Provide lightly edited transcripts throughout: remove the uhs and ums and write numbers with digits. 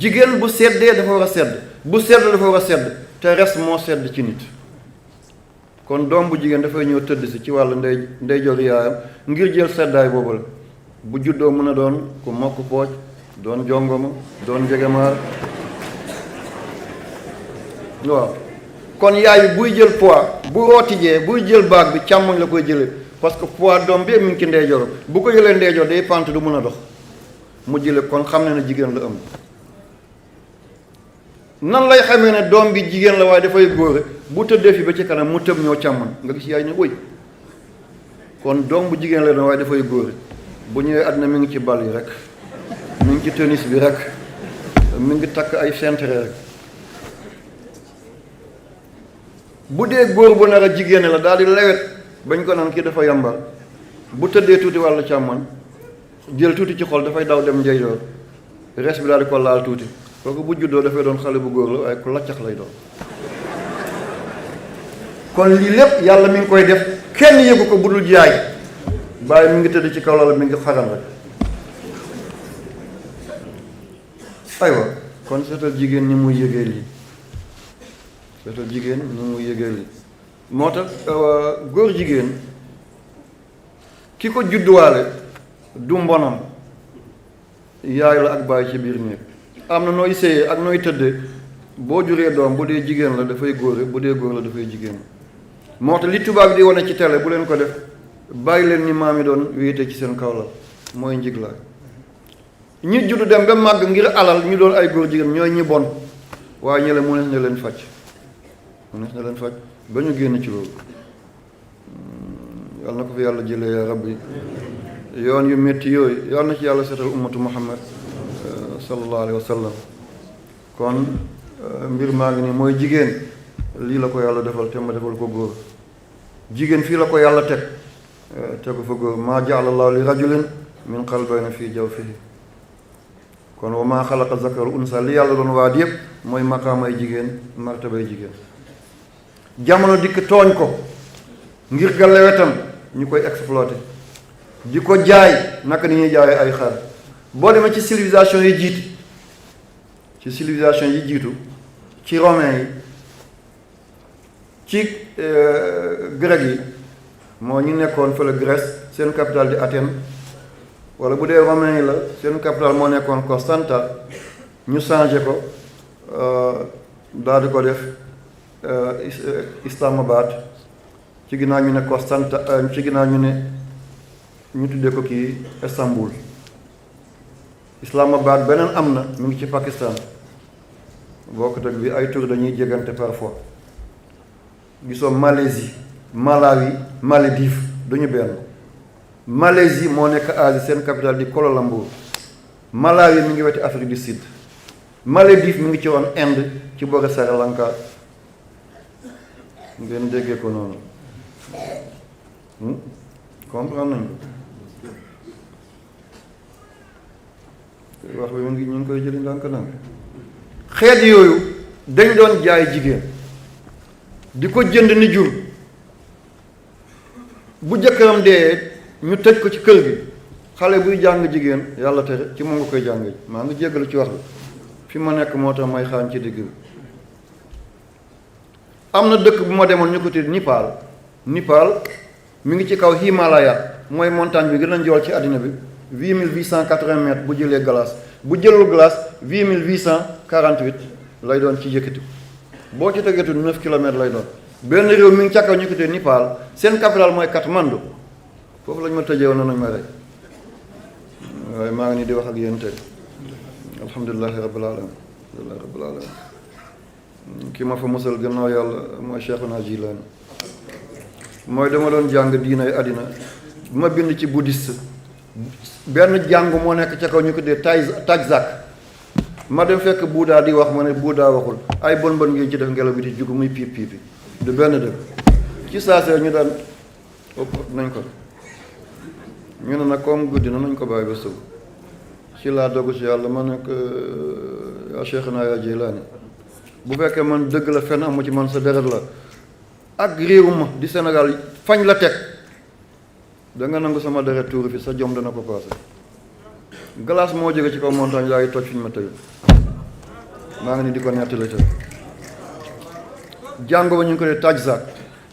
jigéen bu seddee dafa war a sedd, bu sedd dafa war a sedd, te res moo sedd ci nit. kon doom bu jigéen dafay ñëw tëdd si ci wàllu ndeyjoor yaayam ngir jël seddaay boobu la. bu juddoo mën a doon ku mokk pooj, doon jongoma, doon njegemaar. waaw kon yaay bi buy jël poids bu rootijee buy jël baag bi càmmoñ la koy jëlee parce que poids doom bi mi ngi ci ndeyjoor, bu ko jëlee ndeyjoor day pant du mën a dox mu jële kon xam ne jigéen la ëmb. nan lay xamee ne doom bi jigéen la waaye dafay góore bu tëddee fi ba ci kanam mu tëb ñëw càmmoñ nga gis yaay ne wëy kon doom bu jigéen la doon waaye dafay góore bu ñëwee àddina mi ngi ci bal yi rek, mi ngi ci tennis bi rek, mi ngi takk ay centre rek. bu dee góor bu nar a jigéen la daal di lewet bañ ko naan kii dafa yambal bu tëddee tuuti wàllu càmmoñ jël tuuti ci xol dafay daw dem njeyjoor res bi daal di ko laal tuuti kooku bu juddoo dafay doon xale bu góor la waaye ku laccax lay doon. kon lii lépp yàlla mi ngi koy def kenn yëgu ko bu dul jaay bàyyi mi ngi tëdd ci kaw lal mi ngi xaral rek. aywa kon seetal jigéen ñi muy yëgee lii seetal jigéen ñi muy yëgee lii moo tax góor jigéen ki ko judduwaale du mbonam yaay la ak bàyyi ci biir néeg am na nooy séyee ak nooy tëddee boo juree doom bu dee jigéen la dafay góore bu dee góor la dafay jigéen moo tax li tubaab di wane ci télé bu leen ko def bàyyi leen ni maam yi doon wéete ci seen kaw la mooy njiglaay ñi juddu dem ba màgg ngir alal ñu doon ay góor jigéen ñooy ñi bon waaye ñi la mënees na leen faj ba ñu génn ci loolu. yal na ko fi yàlla jëlee ya rabbi yoon yu métti yooyu yal na ci yàlla seetal ummatu muhammad sallallahu alayhi wa sallam. kon mbir maa ngi nii mooy jigéen lii la ko yàlla defal te ma defal ko góor jigéen fii la ko yàlla teg tegu fa góor maa ja'ala llaahu li rajulin min qalbayni fii jawfihi kon wa maa xalaqa zakara unsa li yàlla doon waat yëpp mooy maqaamay jigéen martabay jigéen. jamono dikk tooñ ko ngir gàllewetam ñu koy exploité di ko jaay naka ni ñuy jaayee ay xar boo demee ci civilisation yi jiitu ci romain yi ci grec yi moo ñu nekkoon fële Grèce seen capitale di Athènes wala bu dee romain yi la seen capitale moo nekkoon Constanta ñu changé ko daal di ko def Islamabad ci ginnaaw ñu ne ci ginnaaw ñu ne ñu tuddee ko kii Istanbul. Islamabad beneen am na mu ngi ci Pakistan boo ko teg bi ay tur dañuy jégante parfois gisoo Malaisie Malawi Maldives duñu benn. Malaisie moo nekk Asie seen capitale di Kuala Lumpur. Malawi mi ngi weti Afrique du Sud. Maldives mi ngi ci woon Inde ci boori Sri Lanka ngeen déggee ko noonu comprendre nañ ko wax bi ñu ngi koy jëli ndànk-ndànk. xeet yooyu dañ doon jaay jigéen di ko jënd ni jur bu jëkkëram dee ñu tëj ko ci kër gi xale buy jàng jigéen yàlla tere ci moom nga koy jàng maa ngi jéggalu ci wax bi fi ma nekk moo tax may xaañ ci digg bi. am na dëkk bu ma demoon ñu ko tudd Nipal mi ngi ci kaw Himalaya mooy montagne bi gën a njool ci àddina bi 8880 mètres bu jëlee glace bu jëlul glace 8848 lay doon ci yëkkati boo ci tegeetu 9 kilomètres lay doon. benn réew mi ngi ca kaw ñu ko tudd Nipal seen capital mooy Katmandu foofu lañ ma tëjee woon nañ ma rey waaye maa ngi nii di wax ak yéen tey alhamdulillahi rabbil alamin ki ma fa musal gannaaw yàlla mooy Cheikhuna Jilaani mooy dama doon jàng diinay àddina bu ma bind ci bouddhiste benn jàng moo nekk ca kaw ñu ko dee Tajzak ma dem fekk Bouddha di wax ma ne Bouddha waxul ay bon ngeen ci def ngelaw bi di jugu muy piip piipi du benn dëgg ci saa see ñu daan nañ ko ñu ne nag comme guddi na nañ ko bàyyi ba suba ci laa dogu ci yàlla ma nekk yaa Cheikhuna yaa Jilaani bu fekkee man dëgg la fenn amu ci man sa deret la ak réew ma di Sénégal fañ la teg da nga nangu sama deret tuuru fi sa jom dana ko passé glace moo jóge ci kaw montagne laay toj fi ñu ma tëj maa ngi ni di ko nettali tey jàngo ba ñu ngi ko dee Tajzak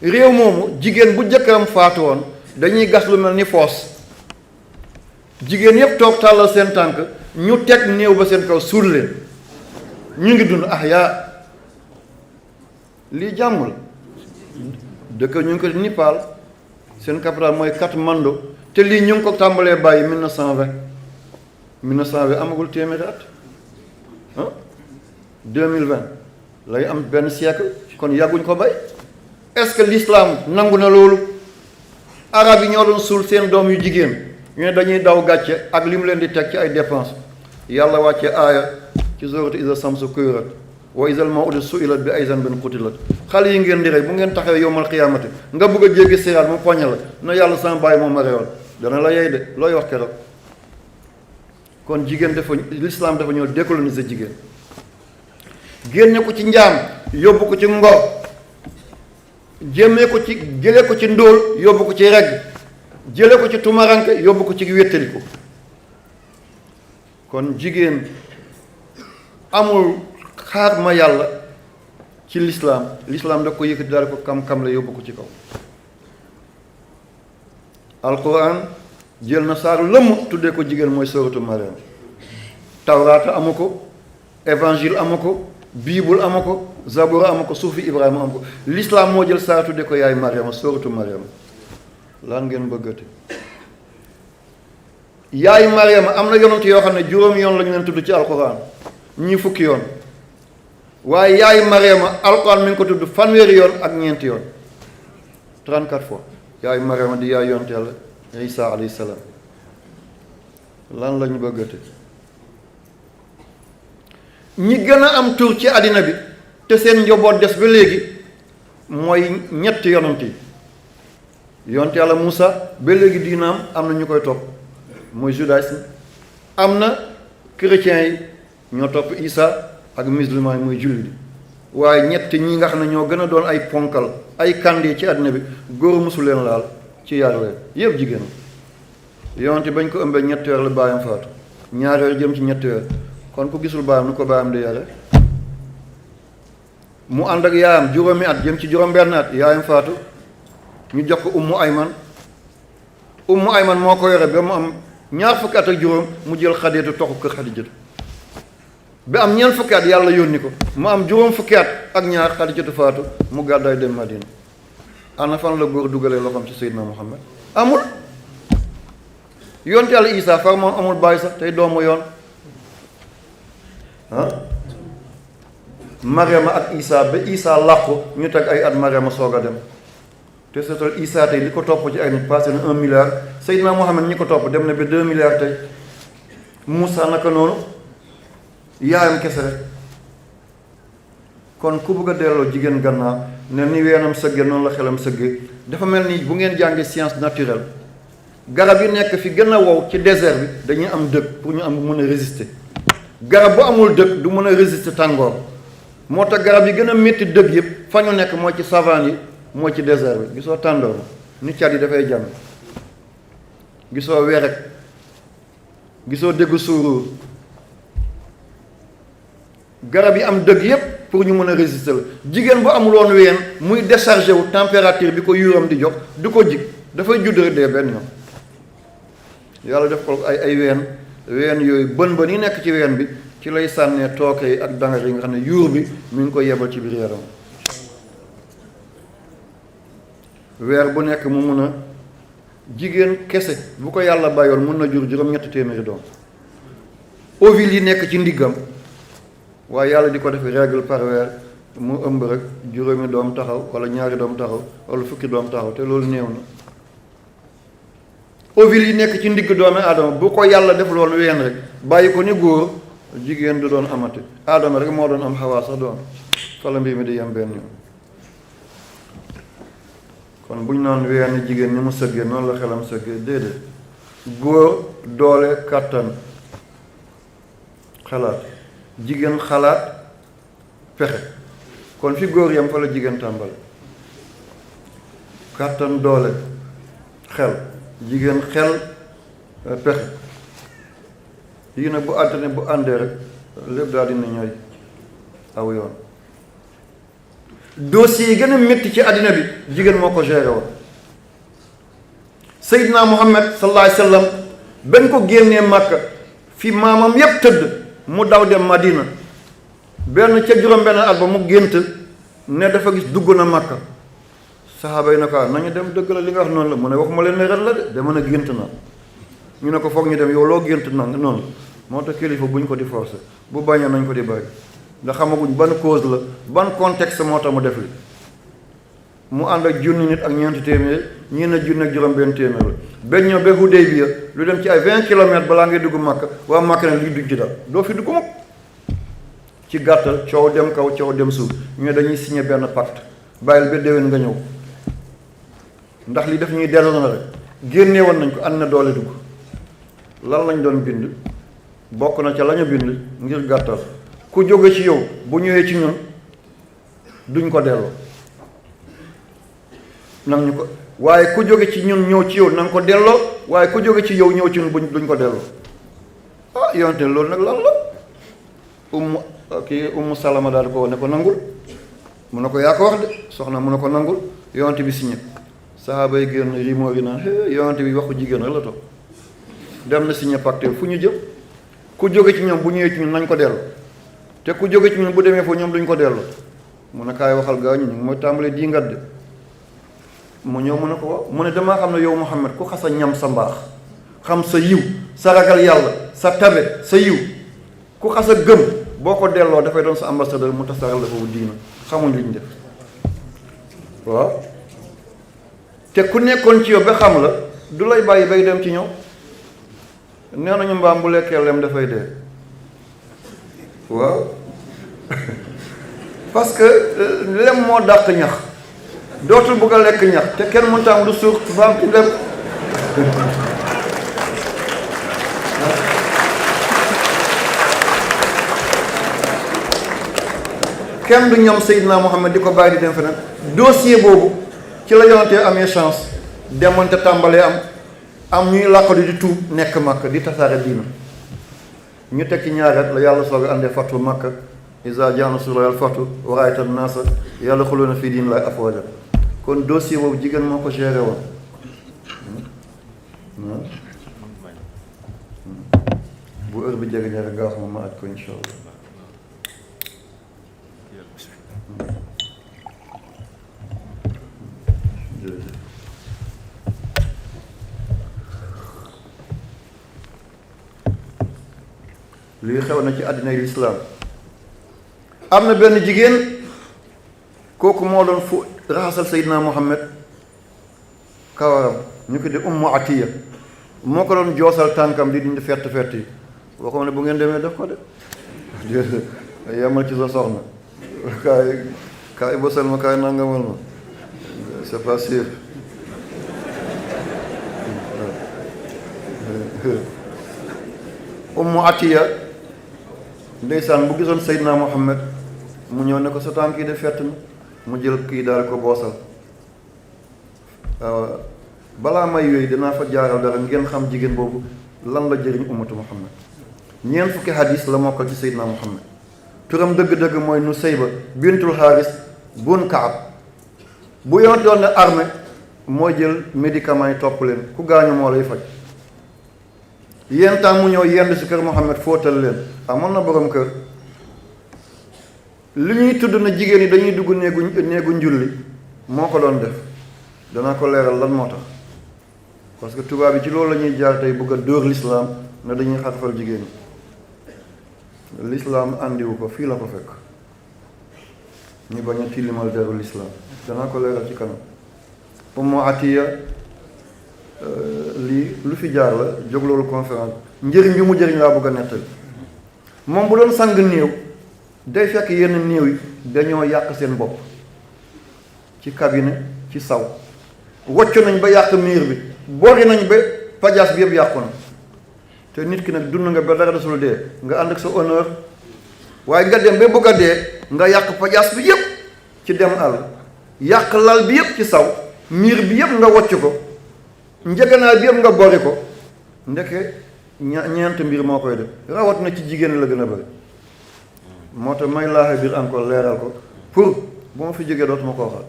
réew moomu jigéen bu jëkkëram faatu woon dañuy gas lu mel ni foos jigéen yépp toog tàllal seen tànk ñu teg néew ba seen kaw suul leen ñu ngi dund yaa lii jàmm la dëkk ñu ngi ko di Népal seen capital mooy Katmandu te lii ñu ngi ko tàmbalee bàyyi 1920 amagul téeméeri at 2020 lay am benn siècle kon yàgguñ ko bay est-ce que l'islam nangu na loolu arab yi ñoo doon suul seen doom yu jigéen ñu ne dañuy daw gàcce ak li mu leen di teg ci ay dépense yàlla wàcce aaya ci sourate iza samsu kuwirat wa izal maw'udatu su'ilat bi ay zanbin qutilat xale yi ngeen di rey bu ngeen taxawee yowmal xiyaamati nga bëgg a jéggi siraat mu poñe la na yàlla sama bàyyi moom ma reyoon dana la yey de looy wax keroog kon jigéen dafa l'islam dafa ñëw décoloniser jigéen génne ko ci njaam yóbbu ko ci ngor jëlee ko ci ndóol yóbbu ko ci regg jële ko ci tumaranke yóbbu ko ci wéttaliku kon jigéen amul xaar ma yàlla ci l'islam da ko yëkkati daal ko kam-kam la yóbbu ko ci kaw alquran jël na saaru lëmm tuddee ko jigéen mooy sooratu Mariam tawraata amu ko évangile amu ko biibul amu ko zabura amu ko suufi ibrahima amu ko l'islam moo jël saar tuddee ko yaay Mariam sooratu Mariam lan ngeen bëggati yaay Mariam am na yonent yoo xam ne juróomi yoon lañu leen tudd ci alquran ñii fukki yoon waaye yaay Mariam alquran mi ngi ko tudd fanweeri yoon ak ñeenti yoon 34 fois yaay Mariam di yaay yonent yàlla Isa alayhi salaam lan lañu bëggati ñi gën a am tur ci àddina bi te seen njaboot des ba léegi mooy ñetti yonent yi yonent yàlla Moussa ba léegi diinaam am na ñu koy topp mooy judaïsme am na chrétiens yi ñoo topp Isa ak musulman yi mooy jullit yi waaye ñett ñi nga xam ne ñoo gën a doon ay ponkal ay kandi ci àddina bi góor musu leen laal ci yaar yëpp jigéen yonent bañ ko ëmbee ñetti weer la baayam faatu ñaari weer jëm ci ñetti weer kon ku gisul baayam nu ko baayam di yare mu ànd ak yaayam juróomi at jëm ci juróom benn at yaayam faatu ñu jox ko ummu ayman moo ko yore ba mu am ñaar fukki at ak juróom mu jël xadeetu toxu kër xadijatu ba am ñeent fukki at yàlla yónni ko mu am juróom fukki at ak ñaar xadijatu faatu mu gàddaay dem Madina ana fan la góor dugalee loxoom ci Seydina Muhammad amul yonte yàlla Isa far moom amul bàyyi sax tey doomu yoon Mariama ak Isa ba Isa làqu ñu teg ay at Mariama soog a dem te seetal Isa tey li ko topp ci ay nit passé na 1 milliard Seydina Muhammad ñi ko topp dem na ba 2 milliards tey Moussa naka noonu yaayam kese rek kon ku bëgg a delloo jigéen gannaaw ne ni weenam sëgge noonu la xelam sëgge dafa mel ni bu ngeen jàngee science naturelle garab yi nekk fi gën a wow ci désert bi dañuy am dëkk pour ñu am mën a résister garab bu amul dëkk du mën a résister tàngoor moo tax garab yi gën a métti dëkk yëpp fa ñu nekk moo ci savane yi moo ci désert bi gisoo tàndoor ni cat yi dafay jàmm gisoo werek gisoo déggu suuruur garab yi am dëgg yépp pour ñu mën a résister la jigéen bu amul woon ween muy déchargé wu température bi ko yuuram di jox du ko jig dafay judd rek dee benn yoon yàlla def ko ay ween yooyu bën yi nekk ci ween bi ci lay sànnee tooke yi ak dangar yi nga xam ne yuur bi mi ngi ko yebal ci biir yaram weer bu nekk mu mun a jigéen kese bu ko yàlla bàyyoon mun na jur juróom-ñetti téeméeri doom ovules yi nekk ci ndiggam waaye yàlla di ko def règle par weer mu ëmb rek juróomi doom taxaw wala ñaari doom taxaw wala fukki doom taxaw te loolu néew na ovules yi nekk ci ndigg doomi aadama bu ko yàlla def loolu ween rek bàyyi ko ni góor jigéen du doon amati aadama rek moo doon am xawaa sax doon fala mbir mi di yem benn yoon kon bu ñu naan ween jigéen ni mu sëggee noonu la xelam sëggee déedéet góor doole kàttan xalaat jigéen xalaat pexe kon fi góor yam fa la jigéen tàmbale kàttan doole xel jigéen xel pexe yii nag bu àttane bu àndee rek lépp daal dina ñooy aw yoon. dossier yi gën a métti ci àddina bi jigéen moo ko géré woon. Seydina Muhammad sallallahu alayhi wa sallam bañ ko génnee Makka fi maamam yépp tëdd mu daw dem Madina benn ca juróom-benn at ba mu gént ne dafa gis dugg na Makka saxaaba yi na ko nañu dem dëgg la li nga wax noonu la mu ne waxuma leen ne ren la de dama ne gént na ñu ne ko foog ñu dem yow loo gént na noonu moo tax kilifa buñ ko di forcer bu bañee nañ ko di bàyyi ndax xamaguñ ban cause la ban contexte moo tax mu def li mu ànd ak junni nit ak ñeenti téeméer ñii na junni ak juróom-benn téeméer la benn ñëw ba Hudaybiya lu dem ci ay 20 kilomètres balaa ngay dugg Makka waa Makka ne lii dugg ci dal doo fi dugg mukk ci gàttal coow dem kaw coow dem suuf ñu ne dañuy signé benn pacte bàyyil ba déwén nga ñëw ndax li def ñuy dellu na rek génne woon nañ ko ànd na doole dugg lan lañ doon bind bokk na ca la ñu bind ngir gàttal ku jóge ci yow bu ñëwee ci ñun duñ ko delloo nag ñu ko waaye ku jóge ci ñun ñëw ci yow na nga ko delloo waaye ku jóge ci yow ñëw ci ñun duñ ko delloo ah yonte loolu nag lan la Ummu Salama daal di ko ne ko nangul mu ne ko yaa ko wax de soxna mu ne ko nangul yonte bi signé sahaaba yi génn rimoo yi naan yonte bi waxu jigéen rek la toog dem na signé pacte fu ñu jëm ku jóge ci ñoom bu ñëwee ci ñun nañ ko delloo te ku jóge ci ñun bu demee foofu ñoom duñ ko delloo mu ne kaay waxal gaa ñu ñu mooy tàmbalee di ngat de mu ñëw mu ne ko waaw mu ne damaa xam ne yow Muhammad ku xasa ñam sa mbaax xam sa yiw sa ragal yàlla sa tabe sa yiw ku xasa gëm boo ko delloo dafay doon sa ambassadeur mu tasaaral la foofu diina xamuñ li ñu def waaw te ku nekkoon ci yow ba xam la du lay bàyyi bay dem ci ñëw nee nañu mbaam bu lekkee lem dafay dee waaw parce que lem moo dàq ñax dootul bëgg a lekk ñax te kenn mënta am lu suur mbaam ci lem kenn du ñoom Seydina Muhammad di ko bàyyi di dem feneen dossier boobu ci la yonantee amee chance demoon te tàmbalee am ñuy làqatu di tuub nekk Makka di tasaare diina ñu teg ci ñaaret la yàlla soog a àndee fatu Makka iza jaa nasrullahi wal fathu wa ra'ayta an-naasa yadkhuluuna fii diinillaahi afwaaja kon dossier boobu jigéen moo ko géré woon bu heure bi jege ñaare nga wax ma aj ko insha allah lii xew na ci àddina yi lislaam am na benn jigéen kooku moo doon fu raxasal Seydina Muhammad kawaram ñu ko di Ummu Atiya moo ko doon joosal tànkam di dindi fett yi waxoon ne bu ngeen demee def ko de yemal ci sa soxna kaay bësal ma kaay nangamal ma c'est pas sûr Ummu Atiya ndeysaan bu gisoon Seydina Muhammad mu ñëw ne ko sa tànk yi de fett na mu jël kii daal ko boosal balaa may yooyu dinaa fa jaaral dara ngeen xam jigéen boobu lan la jëriñ ummatu Muhammad ñeent fukki hadis la mokkal ci Seydina Muhammad turam dëgg-dëgg mooy Nusayba bintul Xaaris bun Kaab bu yoon doon ne armée moo jël médicament yi topp leen ku gaañu moo lay faj yenn temps mu ñëw yenn si kër Muhammad fóotal leen amoon na borom kër li ñuy tudd na jigéen yi dañuy dugg néegu njulli moo ko doon def danaa ko leeral lan moo tax parce que tubaab yi ci loolu la ñuy jaar tey bëgg a dóor l'islam ne dañuy xarfal jigéen ñi l'islam àndiwu ko fii la ko fekk ñu bañ a tilimal deru l'islam danaa ko leeral ci kanam Ummu Atiya lii lu fi jaar la jóg loolu conférence njëriñ bi mu jëriñ laa bëgg a nettali moom bu doon sang néew day fekk yenn néew yi dañoo yàq seen bopp ci cabinet ci saw wocc nañ ba yàq miir bi bori nañ ba pajaas bi yëpp yàqu na te nit ki nag dund nga ba dara desul dee nga ànd ak sa honneur waaye nga dem ba bëgg a dee nga yàq pajaas bi yëpp ci dem àll yàq lal bi yëpp ci saw miir bi yëpp nga wocc ko njëganaay bi yëpp nga bori ko ndeke ñeent mbir moo koy def rawat na ci jigéen la gën a bëri moo tax may laaxe biir encore leeral ko pour bu ma fi jógee dootuma ko waxaat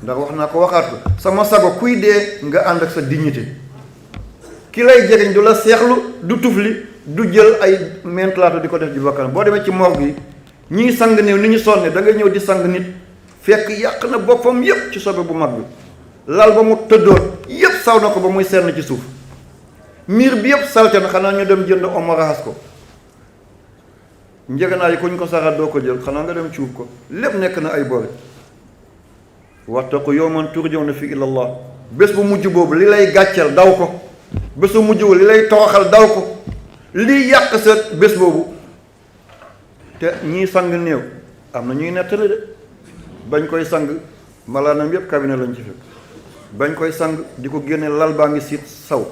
ndax wax naa ko waxaat ko sama sago kuy dee nga ànd ak sa dignité ki lay jëriñ du la seexlu du tufli du jël ay mentalaatu di ko def ji bakkan boo demee ci morgue yi ñiy sang néew ni ñu sonne da ngay ñëw di sang nit fekk yàq na boppam yépp ci sobe bu mag bi lal ba mu tëddoon yépp saw na ko ba muy senn ci suuf miir bi yépp salte na xanaa ñu dem jënd omo raxas ko njëganaay yi kuñ ko saxaat doo ko jël xanaa nga dem cuub ko lépp nekk na ay bori wattaqu yawman turjawna fi ilallah bés bu mujj boobu li lay gàcceel daw ko bés bu mujj boobu li lay toroxal daw ko lii yàq sa bés boobu te ñii sang néew am na ñuy nettali de bañ koy sang malaanam yépp cabinet lañ ci fekk bañ koy sang di ko génne lal baa ngi siit saw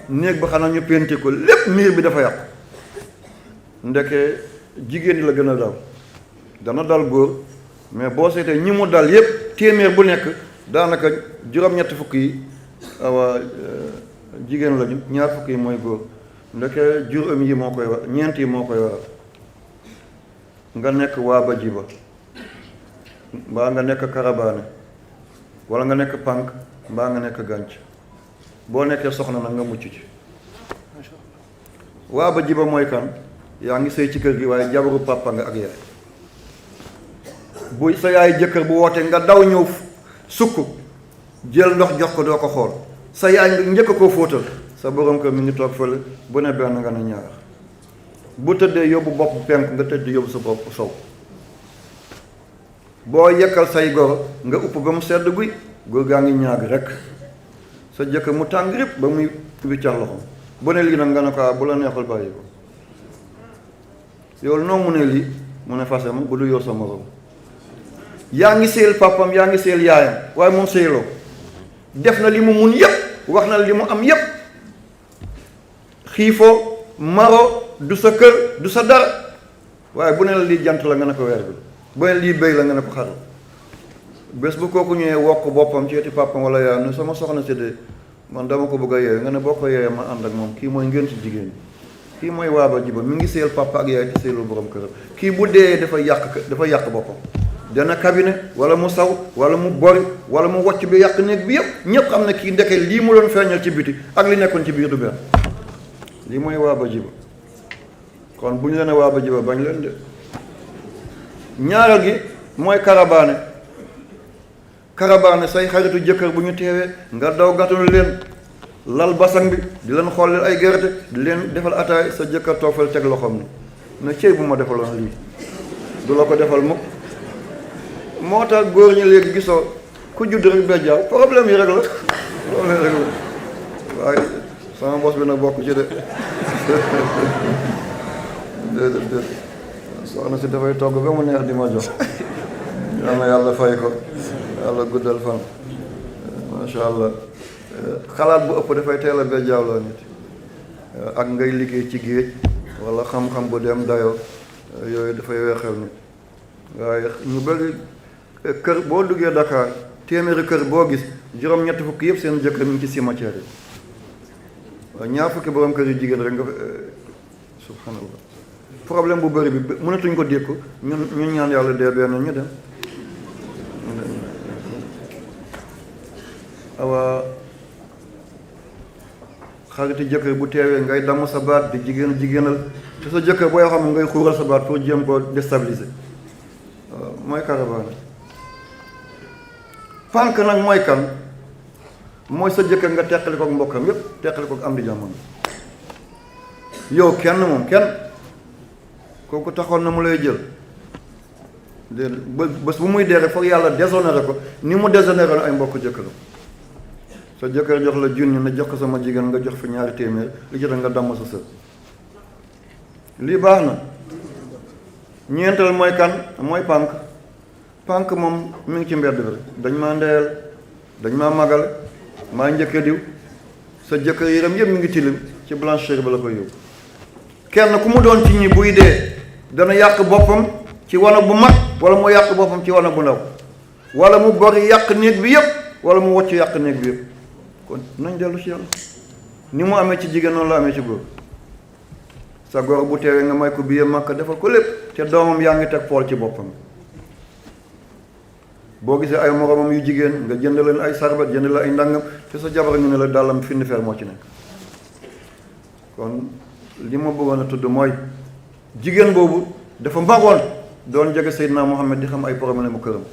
néeg ba xanaa ñu penti ko lépp miir bi dafa yàqu ndeke jigéen ñi la gën a daw dana dal góor mais boo seetee ñi mu dal yépp téeméer bu nekk daanaka juróom-ñetti fukk yi awa jigéen lañu ñaar fukk yi mooy góor ndeke juróom yi moo koy war ñeent yi moo koy waral nga nekk waaba jiba mbaa nga nekk karabaane wala nga nekk pànk mbaa nga nekk gànc boo nekkee soxna nag nga mucc ci waaba jiba mooy kan yaa ngi sëy ci kër gi waaye jabaru papa nga ak yaay bu sa yaay jëkkër bu wootee nga daw ñëw sukk jël ndox jox ko doo ko xool sa yaay nga njëkk koo fóotal sa borom kër mi ngi toog fële bu ne benn nga ne ñaar bu tëddee yóbbu bopp penk nga tëdd yóbbu sa bopp sow boo yekkal say goro nga upp ba mu sedd guy góor gaa ngi ñaag rek sa jëkkër mu tàng rip ba muy wiccax loxoom bu ne lii nag nga ne ko bu la neexul bàyyi ko yow noo mu ne lii mu ne fase ma bu du yow sa morom yaa ngi seel papam yaa ngi seel yaayam waaye moom seeloo def na li mu mun yépp wax na li mu am yépp xiifoo maro du sa kër du sa dara waaye bu ne la lii jant la nga ne ko weer bi bu ne lii béy la nga ne ko xar bés bu kooku ñëwee wokk boppam ci eti papam wala yaayam ne sama soxna si de man dama ko bëgg a yeewe nga ne boo ko yeewee ma ànd ak moom kii mooy ngeen ci jigéen kii mooy waaba jiba mi ngi seel papa ak yaay te seelul borom këram kii bu dee dafa yàq boppam dana cabinet wala mu saw wala mu bori wala mu wocc bi yàq néeg bi yëpp ñëpp xam ne kii ndeke lii mu doon feeñal ci biti ak li nekkoon ci biir du benn lii mooy waaba jiba kon bu ñu leen waaba jiba bañ leen de ñaareel gi mooy karabaane say xaritu jëkkër bu ñu teewee nga daw gàttanu leen lal basang bi di leen xooleel ay gerte di leen defal ataay sa jëkkër toog fal teg loxoom ni na cëy bu ma defaloon lii du la ko defal mukk moo tax góor ñi léegi gisoo ku judd rek bejjaaw problème yi rek la waaye sama bos bi na bokk ci de déedéet soxna si dafay togg ba mu neex di ma jox yal na yàlla fay ko yàlla guddal fan masha allah xalaat bu ëpp dafay teel a bejjaaw loo nit ak ngay liggéey ci géej wala xam-xam bu dem dayoo yooyu dafay weexal nit waaye ñu bëri kër boo duggee Dakar téeméeri kër boo gis juróom-ñetti fukki yëpp seen jëkkër ñu ngi ci cimetière yi waaw ñaar fukki borom kër yu jigéen rek nga subhanallah problème bu bëri bi mënatuñ ko dékku ñun ñaan yàlla dee benn ñu dem awa xariti jëkkër bu teewee ngay damm sa baat di jigéenal te sa jëkkër booy xam ngay xuural sa baat pour jéem koo déstabiliser waaw mooy karabaane pànk nag mooy kan mooy sa jëkkër nga teqali kook mbokkam yépp teqali kook am di jamono yow kenn moom kenn kooku taxoon na mu lay jël dé bés bu muy dee rek foog yàlla déshonoré ko ni mu déshonoré ay mbokk jëkkëram sa jëkkër jox la junni na jox ko sama jigéen nga jox fi ñaari téeméer li ci nga damm sa sër lii baax na ñeenteel mooy kan mooy pànk moom mi ngi ci mbedd bi rek dañ maa ndeyal dañ maa magal maa njëkk diw sa jëkkër yëram yëpp mi ngi tilim ci blancheur ba la koy yóbbu kenn ku mu doon ci ñi buy dee dana yàq boppam ci wanag bu mag wala mu yàq boppam ci wanag bu ndaw wala mu bori yàq néeg bi yëpp wala mu wocc yàq néeg bi yëpp kon nañ dellu ci yàlla ni mu amee ci jigéen noonu la amee ci góor sa góor bu teewee nga may ko billet Makka defal ko lépp te doomam yaa ngi teg pool ci boppam. boo gisee ay moromam yu jigéen nga jënd leen ay sarbet jënd leen ay ndangam te sa jabar ñu ne la dàllam findi fer moo ci nekk. kon li ma bëggoon a tudd mooy jigéen boobu dafa magoon doon jege Seydina Mohamed di xam ay problème mu këram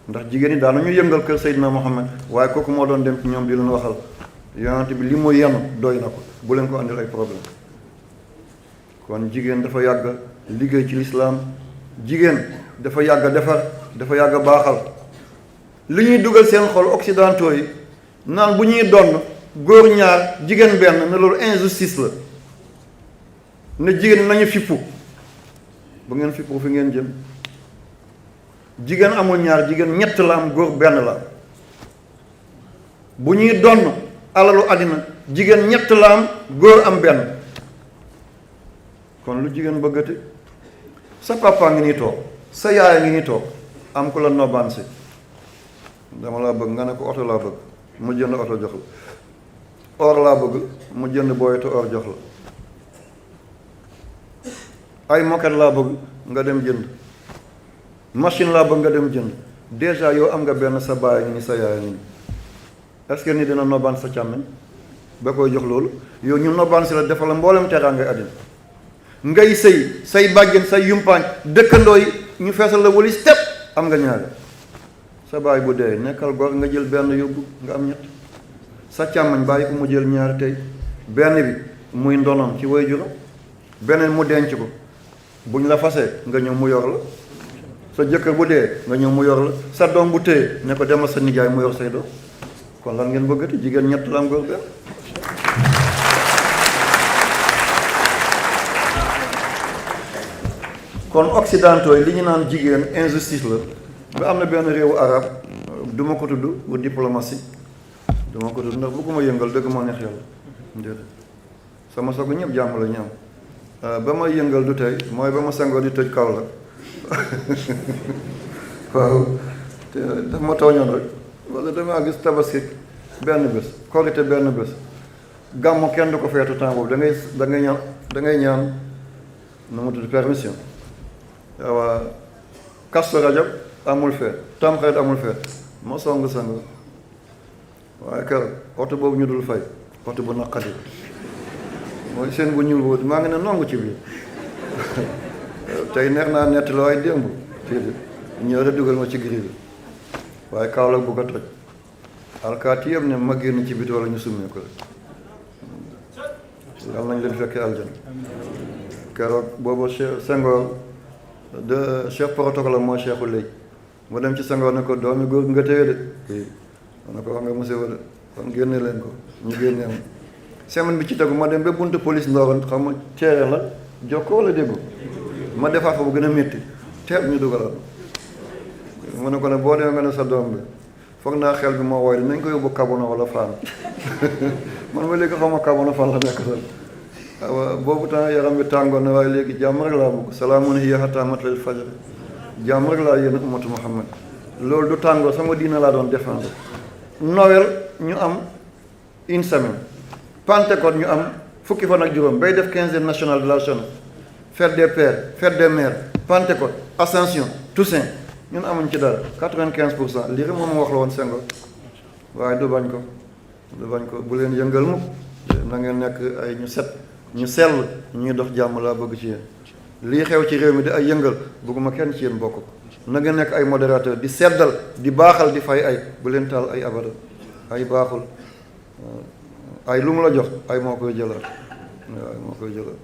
ndax jigéen ñi daan nañu yëngal kër Seydina Mohamed waaye kooku moo doon dem ci ñoom di leen waxal yonent bi li mu yenu doy na ko bu leen ko andil ay problème. kon jigéen dafa yàgg liggéey ci lislaam jigéen dafa yàgg defar dafa yàgg baaxal li ñuy dugal seen xol occidentaux yi naan bu ñuy donn góor ñaar jigéen benn ne loolu injustice la ne jigéen nañu fippu bu ngeen fippu fi ngeen jëm. jigéen amul ñaar jigéen ñett la am góor benn la bu ñuy donn alalu àddina jigéen ñett la am góor am benn. kon lu jigéen bëggati sa papa ngi nii toog sa yaay ngi nii toog am ku la nobaan si dama laa bëgg nga ne ko oto laa bëgg mu jënd oto jox la or laa bëgg mu jënd booyatu or jox la ay moquette laa bëgg nga dem jënd machine laa bëgg nga dem jënd déjà yow am nga benn sa baay ngi ni sa yaay ngi ni est-ce que ni dina nobaan sa càmmiñ ba koy jox loolu yow ñu nobaan si la defal la mboolem teraanga àddina ngay sëy say bàjjen say yumpaañ dëkkandoo yi ñu feesal la walis tepp am nga ñaari sa baay bu dee nekkal gor nga jël benn yóbbu nga am ñett sa càmmañ bàyyi ko mu jël ñaari tey benn bi muy ndonom ci waajuram beneen mu denc ko buñ la fasee nga ñëw mu yor la sa jëkkër bu dee nga ñëw mu yor la sa doom bu téye ne ko demal sa nijaay mu yor say doom kon lan ngeen bëggati jigéen ñett la am góor benn. kon occidentaux yi li ñu naan jigéen injustice la ba am na benn réewu arab du ma ko tudd bu diplomatie du ma ko tudd ndax bëgguma yëngal dëgg moo neex yàlla déedéet sama soog ñëpp jàmm la ñu am ba ma yëngal du tey mooy ba ma sangoo di tëj kaw la waaw te daf ma tooñoon rek wala damaa gis tabaski benn bés korite benn bés gàmmu kenn du ko feetu temps boobu da ngay ñaan nu mu tudd permission waaw Kazu Rajab amul feet Tamxarit amul feet ma song waaye keroog oto boobu ñu dul fay oto bu naqadi mooy seen bu ñuul boobu maa ngi ne nongu ci biir tey neex naa nett la waaye démb ñëw rek dugal ma ci gri bi waaye Kaolack bu ko toj alkaati yëpp ne ma génn ci biti wala ñu summee ko yàlla nañ leen fekkee aljana keroog boobu Senghor de chef protocole mooy cheikhu léegi mu dem ci Senghor ne ko doomi góor nga téye de ma ne ko wax nga monsieur de kon génne leen ko ñu génnee ma semaine bi ci tegu ma dem ba buntu police Ndorong xam ma ceere la jokkoo wala déggu ma defaat fa bu gën a métti teeb ñu dugalal mu ne ko ne boo demee nga ne sa doom bi foog naa xel bi moo woy nañ ko yóbbu Kabona wala Fann man ma léegi xaw ma Kabona fan la nekk sax waaw boobu temps yaram bi tàngoon na waaye léegi jàmm rek laa bëgg salaamun hiya hattaa matla'il fajr jàmm rek laa yéen ummatu Muhammad loolu du tàngoor sama diina laa doon défendre. Noël ñu am une semaine Pentecôte ñu am fukki fan ak juróom bay def 15e national de la jeunesse fête des pères fête des mères Pentecôte Ascension Toussaint ñun amuñ ci dara 95% lii rek moom ma wax la woon Senghor waaye du bañ ko bu leen yëngal mukk na ngeen nekk ay ñu set ñu sell ñuy dox jàmm laa bëgg ci yéen lii xew ci réew mi di ay yëngal bëgguma kenn ci yéen bokk ko na ngeen nekk ay modérateur di seddal di baaxal di fay ay bu leen taal ay abada ay baaxul ay lu mu la jox ay moo koy jëlaat waaw moo koy jëlaat